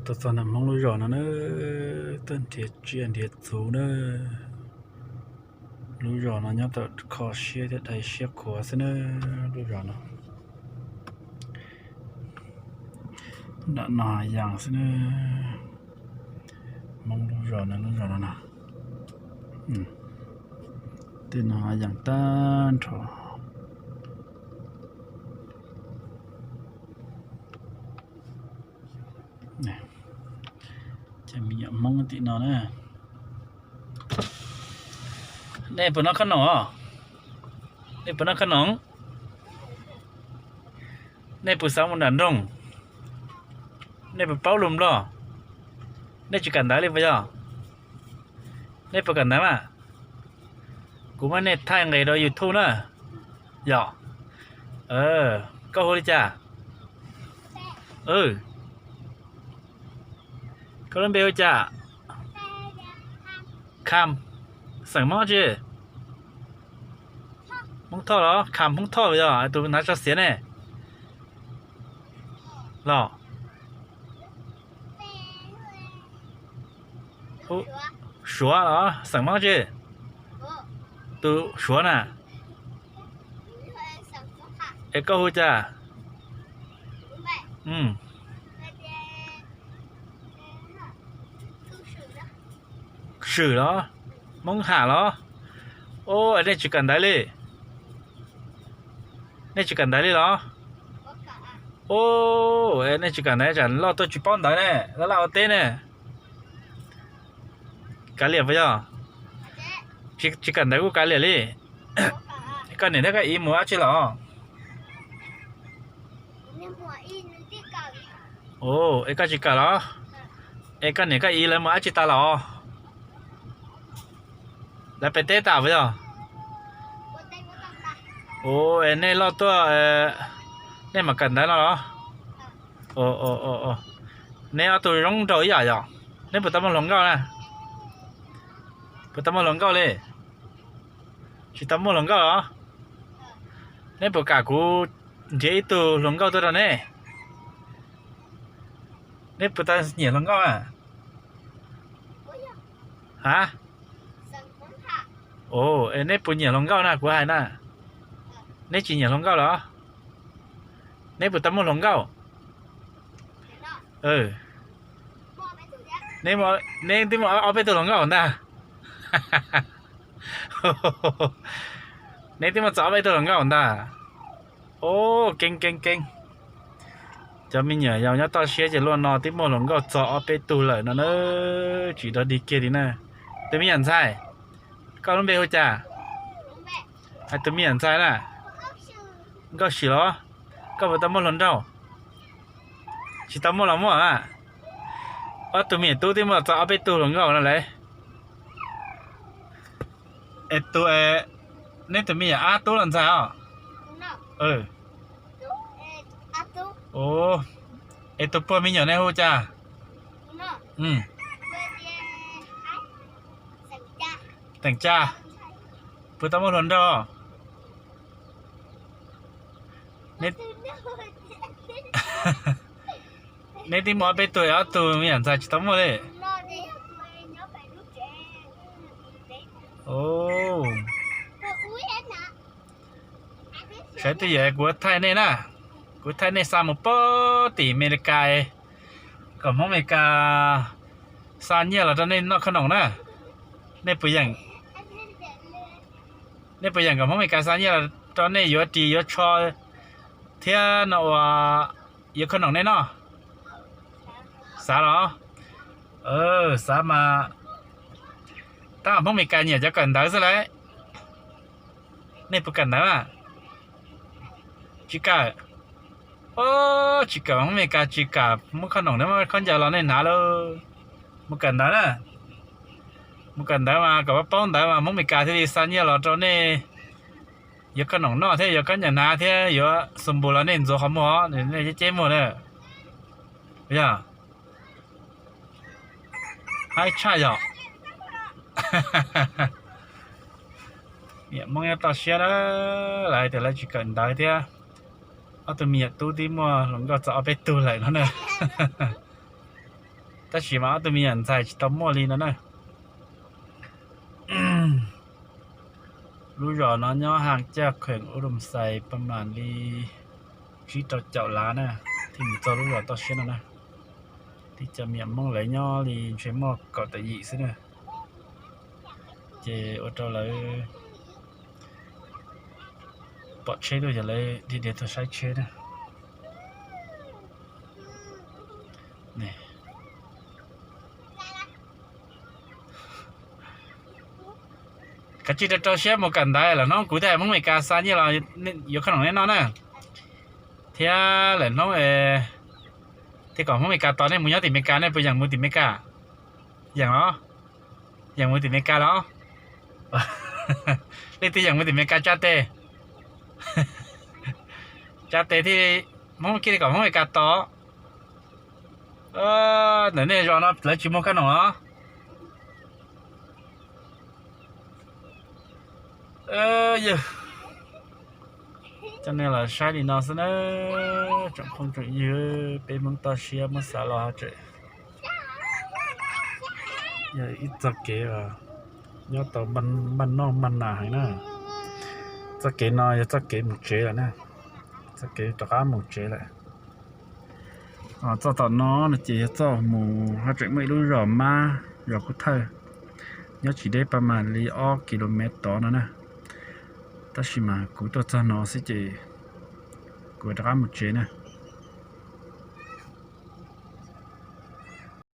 Tuaj txog ntawm Hmoob lub zos no na, tuaj nrhiav tsiaj nrhiav txhuv na. Lub zos no nyob tau kho siab thiab dai siab khuav xwb na, lub zos no. Nram no yas xwb na, Hmoob lub zos no, lub zos no na. Tej no yas tag nrho. Cov me nyuam Hmoob tim no na. Nej puas noj khob noom os? Nej puas noj khob noom? Nej puas xav mus nram nroog? Nej puas paub lus Nplog? Nej tsis kawm ntawv li puas yog? Nej puas kawm ntawv mas? Kuv muab nej thaij nqes rau YouTube na. Yog. Koj hu li cas? Koj lub npe hu cas? Kham. Xeem Hmoob tsi? Hmoob Thoj los? Kham Hmoob Thoj yog tus hnav tso xiav ne los? Suav los? Xeem Hmoob tsi? Tus Suav na. Es koj hu cas? Swm los? Hmoob Ham los? Os, nej tsis kawm ntawv li? Nej tsis kawm ntawv li los? Os, nej tsis kawm ntawv tsam loj tuaj tsis paub ntawv ne, laj laj ua teb ne. Kav liam puas yog? Tsis kawm ntawv kuj kav liam li. Koj niam thiab koj txiv mus dab tsi los? Os, es koj tsis kawm los? Es koj niam koj txiv lawv mus dab tsi tas los? Lawv pem teb tas puas yog? Os, es nej loj tuaj, nej mam kawm ntawv no los? Nej ob tug zoo nraug ib yam yom. Neb puas tau muaj hluas nkauj na? Puas tau muaj hluas nkauj li? Tsis tau muaj hluas nkauj los? Neb puas kam kuv nrhiav ib tug hluas nkauj tuaj rau neb? Neb puas tau nyiam hluas nkauj na? Ha? Os, es neb puas nyiam hluas nkauj na kuv hais na? Neb tsis nyiam hluas nkauj los? Neb puas tau muaj hluas nkauj? Neb twb muaj ob peb tug hluas nkauj ntag. Neb twb muaj txog ob peb tug hluas nkauj ntag. Os, keeb keeb keeb. Cov me nyuam yaus nyob toj siab ces luaj no twb muaj hluas nkauj txog ob peb tug lawm no na. Tsis dog dig kiag li na. Tus me nyuam ntxhais, koj lub npe hu cas? Hais tus me nyuam ntxhais na. Nkauj Sim los? Koj puas tau muaj hluas nraug? Tsis tau muaj los muaj a. Ob tug me nyuam tub twb muaj txog ob peb tug hluas nkauj no lawm. Es tus, neb tus me nyuam ab tub los ntxhais os? Es tus puag me nyuam ne hu cas? Teem Ca. Puas tau muaj hluas nraug? Neb twb muaj ob peb tug, ob tug me nyuam ntxhais tsis tau muaj li. Saib twj ywm kuv thaij nej na, kuv thaij nej xa mus pem tim Amelikas, kom Hmoob Amelikas xa nyiaj los rau nej noj khob noom na. Nej puas yeem, nej puas yeem kom Hmoob Amelikas xa nyiaj los rau nej yuav ris yuav tsho thiab no ua yuav khob noom nej noj? Xav los? Xav mas tab Hmoob Amelikas nyiam cov kawm ntawv xwb lauj. Nej puas kawm ntawv a? Tsis kawm. Os, tsis kawm Hmoob Amelikas tsis kam muab khob noom thiab muab khaub ncaws los nej hnav lauj. Mus kawm ntawv na. Mus kawm ntawv mas kom paub ntawv mas Hmoob Amelikas thiaj li xa nyiaj los rau nej yuav khob noom noj thiab yuav khaub ncaws hnav thiab yuav xu npus los nej ntxuav qhov muag, nej ceb ceb muag na. Yog, haib tshaj yom. Niam Hmoob nyob toj siab na, lawv hais tias lawv tsis kawm ntawv thiab. Ob tug me nyuam tub twb muaj hluas nkauj txog ob peb tug lawm no na. Tab sis mas ob tug me nyuam ntxhais tsis tau muaj li no na. Lub zos no nyob haj caj kheem Udomxais pab mam li tsib rau caum lav na, thiaj mus txog lub zos toj siab no na. Tib co me nyuam Hmoob lawv nyob li ntshe muaj kaum tawm yim xwb na. Ces ua rau lawv pom tsheb lawm, yog lawv dhia dhia tuaj saib tsheb na. Kav tsij rau rau siab mus kawm ntawv, lwm hnub kuv thiaj hais Hmoob Amelikas xa nyiaj los yuav khoom noj nej noj na. Thiab lwm hnub thiaj kom Hmoob Amelikas tos nej mus nyob tim Amelikas, nej puas yeem mus tim Amelikas? Yeem los? Yeem mus tim Amelikas los? Leej twg yeem mus tim Amelikas tsa tes. Tsa tes thiaj, Hmoob kiag li kom Hmoob Amelikas tos. Ntawm nej zos no lawv tsis muag kab noom los? Yog coj nej los saib li no xwb na, tsoom phooj tsoom ywg, peb Hmoob toj siab muab xav los tseem yog ib txoj kev nyob tau npaj noj npaj nas heev na. Txoj kev no yog txoj kev mus tsev lawm na, txoj kev rov qab mus tsev lawm. Txoj tom no no ces yog txoj mus, ho tseem muaj ib lub zos mab, zos Kub Thawj, nyob tsis deb pab mam li ob kilomev tod no na. Tab sis mas kuv tuaj txog no xwb ces kuv rov qab mus tsev na.